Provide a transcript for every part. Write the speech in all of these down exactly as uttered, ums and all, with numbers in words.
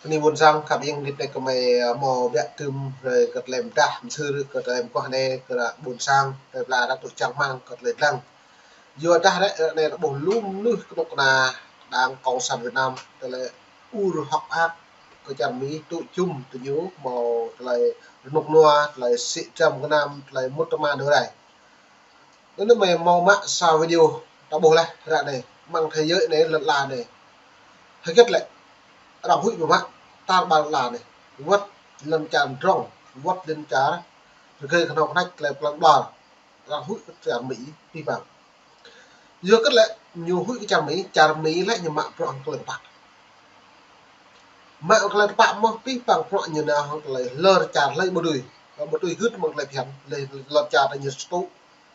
Bơni ƀôn sang khăp ing nit ne kơ mơi, ơ, mơ̆ biă tơm rai kơ tơlơi mơdah mơsưr kơ tơlơi mơguah ne kơ ƀôn sang, tơlơi pla ră tŭ čang rơmang kơ tơlơi lăng. Yua dah ră ne ră ƀuh lŏm nuih kơnuk kơna Đảng Cộng sản Việt Nam, tơlơi ur hŏk mơak kơ čar Mi tŭ čum tơ ñu mơ̆ tơlơi rơnŭk rơnua, tơlơi sĭ dram gơnam, tơlơi mŭt tơma nơrai. Anŭn mơi mơ̆ mă sa video ta ƀuh leh ră ne, mơ̆ng thế giới ne lŏn ala ne. Hơget lĕ, arăng huĭ ƀu mă, tar ƀar lŏn ala ne. Wơ̆t lŏn čar drŏng, wơ̆t lŏn čar rơgơi kơnuk kơna tơlơi plăng ƀlŏr, arăng huĭ kơ čar Mi pih pang. Yua kơ lĕ, ñu huĭ kơ čar Mi, čar Mi lĕ ñu mă bruă hăng tơlơi tơpă. Mă tơlơi tơpă mơ̆ pih pang bruă ñu nao hăng tơlơi lơr čar hlơi ƀu dưi. Ƀu dưi gưt mơ̆ng tơlơi phiăn, lĕ lŏn čar ñu sơtŭ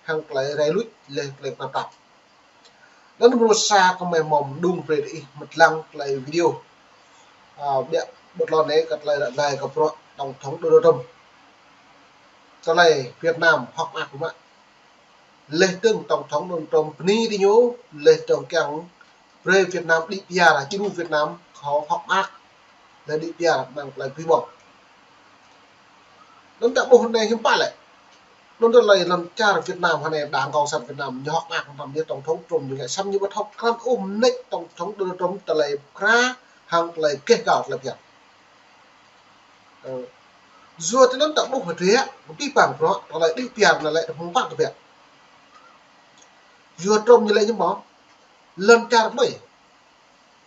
hăng tơlơi rai luč, lĕ tơlơi tơnap tap. Anŭn mrô sa kơ mơi mơ̆ mơđung brơi ih mơ̆t lăng tơlơi video. Ơ, biă ƀuh lŏn ne kơ tơlơi ră anai kơ bruă Tổng thống Donald Trump. Tơlơi Việt Nam hŏk mơak mă. Leh dơ̆ng Tổng thống Donald Trump bơni tơ ñu, leh dơ̆ng kiăng brơi Việt Nam đĭ piar, djru Việt Nam khŏ hŏk mơak, leh đĭ piar mơ̆ng tơlơi bơwih ƀong. Anŭn ta ƀuh ne hiư̆m pă lĕ. Anŭn tơlơi lŏn čar Việt Nam hơnai Đảng Cộng sản Việt Nam ñu hŏk mơak tơm ñu Tổng thống Trump ñu ngă săm ñu ƀu thâo krăn ôh mơneč Tổng thống Donald Trump tơlơi pơkra hăng tơlơi keh gao tơlơi phiăn. Ơ. Yua tơ anŭn ta ƀuh hơdră, pih pang bruă, tơlơi đĭ piar anŭn lĕ tơpă kơ biă. Yua Trump ñu lĕ ñu mơ̆, lŏn čar ƀơi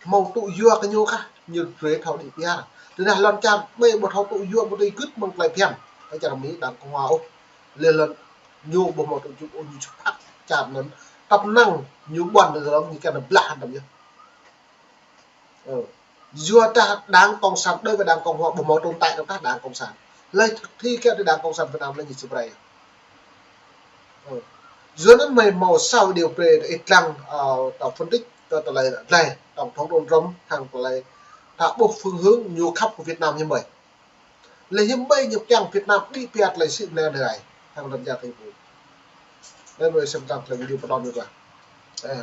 hmâo tŭ yua kơ ñu kah, ñu brơi thâo đĭ piar. Tơdah lŏn čar ƀơi ƀu thâo tŭ yua ƀu dưi gưt mơ̆ng tơlơi phiăn kơ čar Mi Đảng Cộng hòa ôh. Leh lŏn ñu ƀu hmâo tŭ čŭp ôh ñu čơpăt čar anŭn. Tăp năng ñu ƀuăn tơ lŏn ñu kiăng blah hăng tơm yơh. Ơ. Yua dah Đảng Cộng sản, đối với Đảng Cộng hòa ƀu hmâo tồn tại tơdah Đảng Cộng sản. Lĕ thực thi kơ Đảng Cộng sản Việt Nam lĕ ñu sơbrơi. Ơ. Yua anŭn mơi mơ̆ sa video brơi ih lăng, ơ, ta phân tích kơ tơlơi lĕ Tổng thống Donald Trump hăng tơlơi ta ƀuh phương hướng ñu khăp kơ Việt Nam hiư̆m ƀơi. Lĕ hiư̆m ƀơi ñu kiăng Việt Nam đĭ piar tơlơi sĭ ne nơrai hăng lŏn čar tơpă. Anŭn mơi sĭt lăng tơlơi video pơđon ñu kơ. Ơ.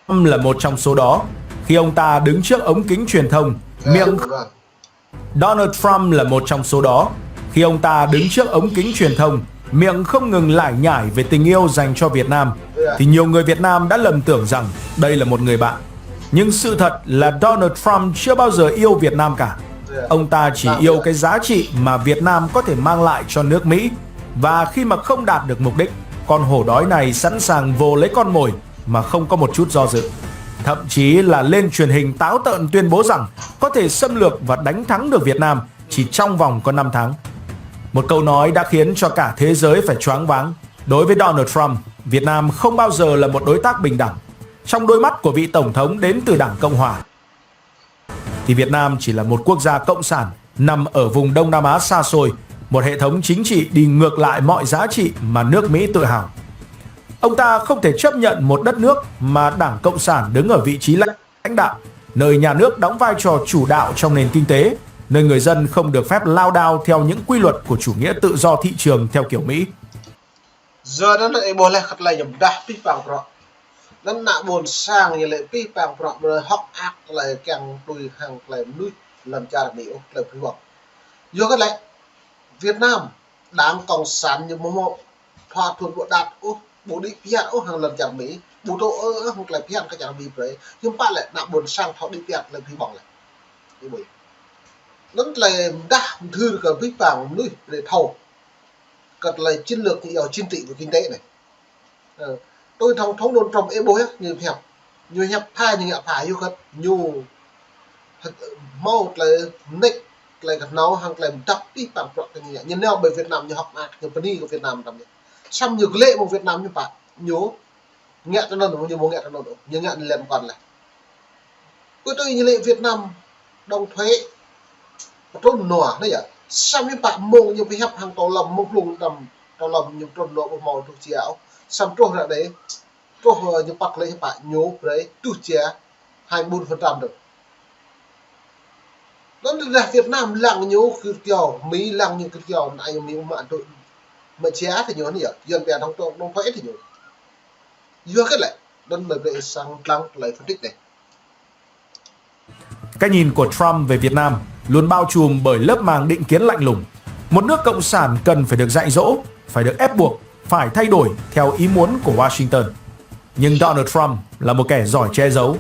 Trump là một trong số đó khi ông ta đứng trước ống kính truyền thông, miệng Donald Trump là một trong số đó. Khi ông ta đứng trước ống kính truyền thông, miệng không ngừng lải nhải về tình yêu dành cho Việt Nam, thì nhiều người Việt Nam đã lầm tưởng rằng đây là một người bạn. Nhưng sự thật là Donald Trump chưa bao giờ yêu Việt Nam cả. Ông ta chỉ yêu cái giá trị mà Việt Nam có thể mang lại cho nước Mỹ. Và khi mà không đạt được mục đích, con hổ đói này sẵn sàng vồ lấy con mồi mà không có một chút do dự. Thậm chí là lên truyền hình táo tợn tuyên bố rằng có thể xâm lược và đánh thắng được Việt Nam chỉ trong vòng có năm tháng. Một câu nói đã khiến cho cả thế giới phải choáng váng. Đối với Donald Trump, Việt Nam không bao giờ là một đối tác bình đẳng. Trong đôi mắt của vị tổng thống đến từ Đảng Cộng hòa, thì Việt Nam chỉ là một quốc gia cộng sản nằm ở vùng Đông Nam Á xa xôi, một hệ thống chính trị đi ngược lại mọi giá trị mà nước Mỹ tự hào. Ông ta không thể chấp nhận một đất nước mà Đảng Cộng sản đứng ở vị trí lãnh đạo, nơi nhà nước đóng vai trò chủ đạo trong nền kinh tế, nơi người dân không được phép lao đao theo những quy luật của chủ nghĩa tự do thị trường theo kiểu Mỹ. Yua anŭn ih ƀuh leh kơ tơlơi ñu mơdah pih pang bruă. Anŭn ană ƀôn sang ñu lĕ pih pang bruă brơi hŏk mơak tơlơi kiăng tui hăng tơlơi mơnuih lŏn čar Mi ôh tơlơi bơwih ƀong. Yua kơ lĕ Việt Nam, Đảng Cộng sản ñu ƀu hmâo thỏa thuận ƀu đăt ôh, ƀu đĭ piar ôh hăng lŏn čar Mi, ƀu tŭ ôh hăng tơlơi phiăn kơ čar Mi brơi. Hiư̆m pă lĕ ană ƀôn sang thâo đĭ piar tơlơi bơwih ƀong lĕ. Ih ƀuh. Anŭn tơlơi mơdah mơthưr kơ pih pang mơnuih brơi thâo. Kơ tơlơi chiến lược ñu iâu chính trị và kinh tế anai. Ơ, tui Tổng thống Donald Trump ih ƀuh yơh, ñu hiăp. Ñu hiăp pha, ñu ngă pha, yua kơ ñu hmâo tơlơi mơneč, tơlơi kơhnâo hăng tơlơi mơdah pih pang bruă kơ ñu ngă. Ñu nao ƀơi Việt Nam, ñu hŏk mơak, ñu bơni kơ Việt Nam tơm ñu. Săm ñu glĕ mơ̆ng Việt Nam ñu pă, ñu ngă tơ anŭn, ñu ƀu ngă tơ anŭn, ñu ngă anŭn lĕ mơkŏn leh. Kơ tui ñu lĕ Việt Nam đóng thuế trŭn nua anai yơh. Săm ñu pă mơ̆ng ñu pơhiăp hăng tơlơi mơ̆ng blung tơm tơlơi ñu trŭn nua ƀu hmâo truh jia ôh. Săm truh ră anai, truh, ơ, ñu păt lĕ pă ñu brơi truh jia hai mươi bốn phần trăm dơ̆ng. Anŭn tơdah Việt Nam lăng ñu kơ kiao, Mi lăng ñu kơ kiao, anai Mi mă tŭ, mă jia tơ ñu anai yơh, Yuan pia đóng trŭn, đóng thuế tơ ñu. Yua kơ lĕ, anŭn mơi brơi sang lăng tơlơi phân tích anai. Cái nhìn của Trump về Việt Nam luôn bao trùm bởi lớp màng định kiến lạnh lùng. Một nước cộng sản cần phải được dạy dỗ, phải được ép buộc, phải thay đổi theo ý muốn của Washington. Nhưng Donald Trump là một kẻ giỏi che giấu.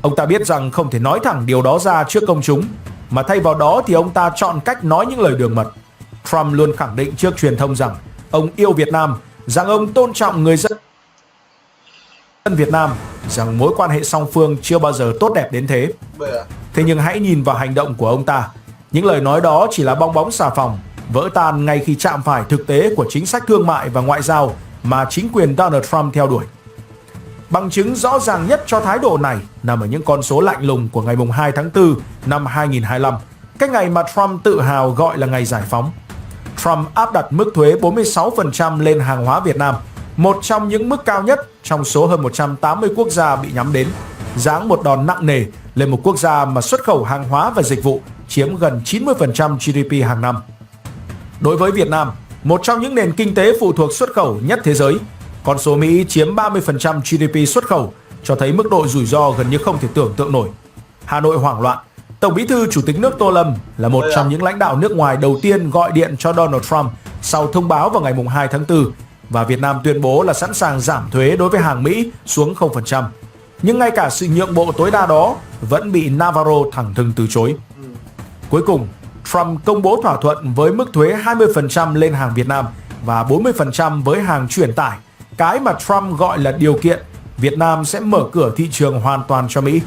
Ông ta biết rằng không thể nói thẳng điều đó ra trước công chúng, mà thay vào đó thì ông ta chọn cách nói những lời đường mật. Trump luôn khẳng định trước truyền thông rằng ông yêu Việt Nam, rằng ông tôn trọng người dân Việt Nam, rằng mối quan hệ song phương chưa bao giờ tốt đẹp đến thế. Thế nhưng hãy nhìn vào hành động của ông ta. Những lời nói đó chỉ là bong bóng xà phòng, vỡ tan ngay khi chạm phải thực tế của chính sách thương mại và ngoại giao mà chính quyền Donald Trump theo đuổi. Bằng chứng rõ ràng nhất cho thái độ này nằm ở những con số lạnh lùng của ngày mùng hai tháng tư năm hai nghìn hai mươi lăm, cái ngày mà Trump tự hào gọi là ngày giải phóng. Trump áp đặt mức thuế bốn mươi sáu phần trăm lên hàng hóa Việt Nam, một trong những mức cao nhất trong số hơn một trăm tám mươi quốc gia bị nhắm đến, giáng một đòn nặng nề lên một quốc gia mà xuất khẩu hàng hóa và dịch vụ chiếm gần chín mươi phần trăm G D P hàng năm. Đối với Việt Nam, một trong những nền kinh tế phụ thuộc xuất khẩu nhất thế giới, con số Mỹ chiếm ba mươi phần trăm G D P xuất khẩu cho thấy mức độ rủi ro gần như không thể tưởng tượng nổi. Hà Nội hoảng loạn. Tổng bí thư Chủ tịch nước Tô Lâm là một trong những lãnh đạo nước ngoài đầu tiên gọi điện cho Donald Trump sau thông báo vào ngày mùng hai tháng tư, và Việt Nam tuyên bố là sẵn sàng giảm thuế đối với hàng Mỹ xuống không phần trăm. Nhưng ngay cả sự nhượng bộ tối đa đó vẫn bị Navarro thẳng thừng từ chối. Cuối cùng, Trump công bố thỏa thuận với mức thuế hai mươi phần trăm lên hàng Việt Nam và bốn mươi phần trăm với hàng chuyển tải, cái mà Trump gọi là điều kiện Việt Nam sẽ mở cửa thị trường hoàn toàn cho Mỹ.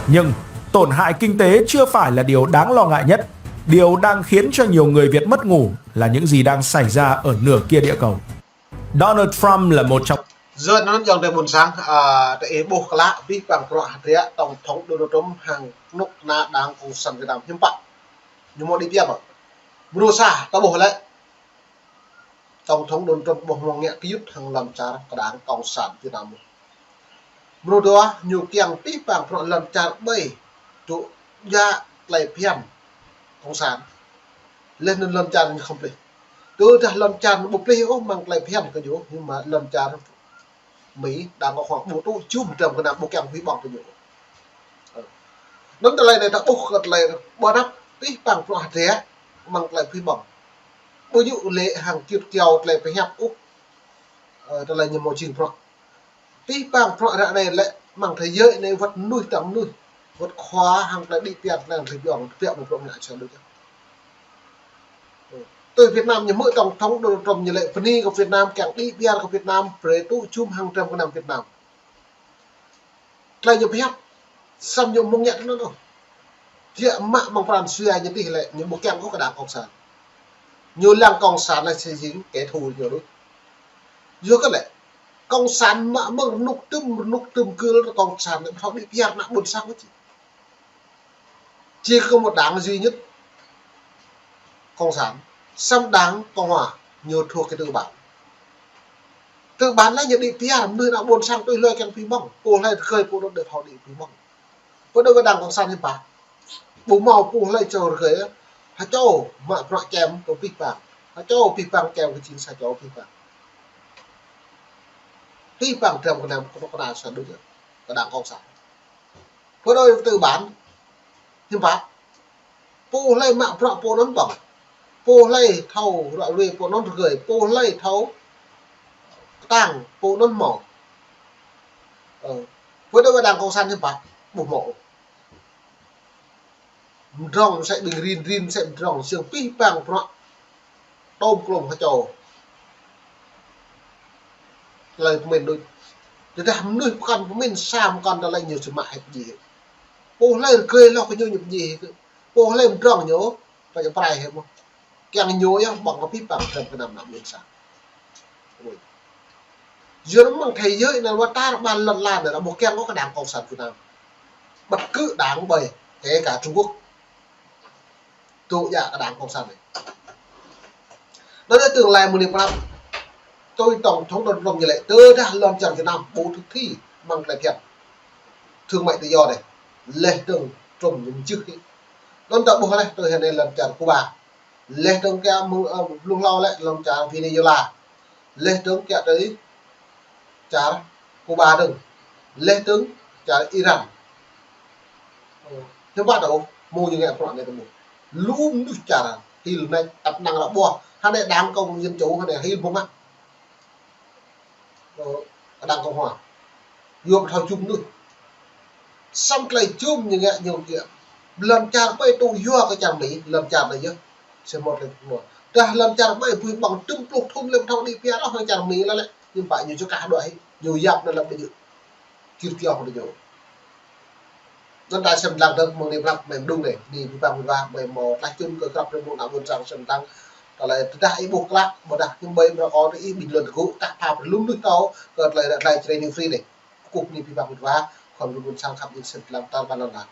Nhưng tổn hại kinh tế chưa phải là điều đáng lo ngại nhất. Điều đang khiến cho nhiều người Việt mất ngủ là những gì đang xảy ra ở nửa kia địa cầu. Donald Trump là một trong Yua anŭn yơh tơlơi ƀôn sang, a, tơ ih ƀuh klă, abih bang bruă hơdră Tổng thống Donald Trump hăng kơnuk kơna Đảng Cộng sản Việt Nam hiư̆m pă. Ñu hmâo đĭ piar. Mrô sa, ta ƀuh lĕ. Tổng thống Donald Trump ƀu hmâo ngă gơyut hăng lŏn čar kơ Đảng Cộng sản Việt Nam. Mrô dua, ñu kiăng abih bang bruă lŏn čar ƀai, tŭ djă tơlơi phiăn Cộng sản. Laih anŭn lŏn čar ñu khŏm plih. Tơdah lŏn čar ƀu plih ôh mơ̆ng tơlơi phiăn kơ ñu, ñu mă lŏn čar Mỹ, Đảng Cộng hòa ƀu tŭ jum dram gơnam ƀu kiăng pơhiăp ƀơ̆ng kơ ñu. Ơ. Anŭn tơlơi anai ta ƀuh kơ tơlơi ƀu anăp abih bang bruă hơdră mơ̆ng tơlơi pơhiăp ƀơ̆ng. Ƀu djơ̆ lĕ hăng kiăo kiăo tơlơi pơhiăp ôh. Ơ, tơlơi ñu hmâo jing bruă. Abih bang bruă ră anai lĕ mơ̆ng thế giới anai wơ̆t mơnuih tơdang mơnuih. Wơ̆t khua hăng tơlơi đĭ piar tơlơi pơhiăp ƀơ̆ng, pơhiăp ƀơ̆ng bruă mơnă čar đôč. Tui Việt Nam ñu hmư̆ Tổng thống Donald Trump ñu lĕ bơni kơ Việt Nam, kiăng đĭ piar kơ Việt Nam, brơi tŭ jum hăng dram gơnam Việt Nam. Tơlơi ñu pơhiăp, samơ̆ ñu ƀu ngă tui anŭn ôh. Yua mă mơ̆ng pran jua ñu tih lĕ, ñu ƀu kiăng ôh kơ Đảng Cộng sản. Ñu lăng Cộng sản lĕ či jing kẻ thù ñu đôč. Yua kơ lĕ, Cộng sản mă mơ̆ng rơnŭk tơm, rơnŭk tơm kơl Cộng sản lĕ ƀu thâo đĭ piar ană ƀôn sang ôh či. Chỉ có một đảng duy nhất, Cộng sản. Samơ̆ Đảng Cộng hòa, ñu thuộc cái tư bản. Tư bản lĕ ñu đĭ piar, mơnuih ană ƀôn sang tui hloi kiăng pơhiăp ƀơ̆ng. Pô hlơi rơgơi pô anŭn đĕ thâo đĭ pơhiăp ƀơ̆ng. Pơ đơ kơ Đảng Cộng sản hiư̆m pă. Ƀu hmâo pô hlơi čô rơgơi, ha čô mă bruă čem kơ abih bang. Ha čô abih bang čem kơ jing sa čô abih bang. Abih bang dram gơnam kơnuk kơna sa đôč kơ Đảng Cộng sản. Pơ đơ tư bản, hiư̆m pă. Pô hlơi mă bruă pô anŭn ƀơ̆ng. Pô hlơi thâo ră ruai pô anŭn rơgơi, pô hlơi thâo kơtang pô anŭn hmâo. Ơ, pơ đơ kơ Đảng Cộng sản hiư̆m pă, ƀu hmâo. Mdrŏng mơsĕ ƀing rin, rin mơsĕ mdrŏng, jing abih bang bruă tơm klŏm ha čô. Tơlơi pơmĭn đôč. Tơdah mơnuih pơkŏn pơmĭn sa mơkŏn tơlơi ñu či mă hĭ pơdjai. Pô hlơi rơgơi hloh kơ ñu ñu pơdjai hĭ kơ. Pô hlơi mdrŏng ñu, pơdjai prai hĭ mơ̆n. Kiăng ñu yơh ƀơ̆ng kơ abih bang dram gơnam ană ƀôn sang. Ôi. Yua anŭn mơ̆ng thế giới anai wơ̆t tar ƀar lŏn lan anai ƀu kiăng ôh kơ Đảng Cộng sản Việt Nam. Bất cứ đảng ƀai, kể cả Trung Quốc. Tŭ djă kơ Đảng Cộng sản anai. Anŭn yơh tương lai mơ̆ng anai pơ anăp. Tui Tổng thống Donald Trump ñu lĕ, tơdah lŏn čar Việt Nam ƀu thực thi mơ̆ng tơlơi phiăn thương mại tự do anai. Laih dơ̆ng Trump ñu mơjưh hĭ. Anŭn ta ƀuh laih tui hơnai lŏn čar Cuba. Laih dơ̆ng kiăng mơ̆ng, ơ, blung hlâo lĕ lŏn čar Venezuela. Laih dơ̆ng kiăng tui čar Cuba dơ̆ng. Laih dơ̆ng čar Iran. Hiư̆m pă tơ, mơ̆ng ñu ngă prăk anai tơ mơ̆ng. Lu mơnuih čar, hil anai, tăp năng ră ƀuh. Hơnai đảng cộng dân chủ, hơnai hil ƀơ̆ng mă. Ơ, đảng cộng hòa. Yua pơthâo jum mơnuih. Samơ̆ tơlơi jum ñu ngă ñu kiăng. Lŏn čar ƀai tŭ yua kơ čar Mi, lŏn čar anai yơh. Sĕ mơ̆t lĕ mơ̆t. Dah lŏn čar ƀai bui ƀơ̆ng tơm pluh thŭn lĕ pơthâo đĭ pia rŏh lŏn čar Mi lă lĕ. Ñu pă ñu čơkah đuaĭ. Ñu yap anai lăm đĭ. Kir kio hŏng ñu. Anŭn ta sem lăng dơ̆ng mơ̆ng anai prăk mơ̆ng đung anai, anai ƀing păng ƀing wa, mơ̆ng mơ̆ tlaih čun kơ krăp rơmung nă ƀôn sang sem lăng. Tơlơi tơdah ih ƀuh klă, ƀôdah hiư̆m ƀai mơ̆ kâo ih ƀing lŏn tơgŭ, tah pha pơlŭm nuih tâo, kơ tơlơi ră tơlơi Jrai New Free anai. Kơkuh anai ƀing păng ƀing wa, khŏm rơmung sang khăp ih sem lăng tar ƀan lăng.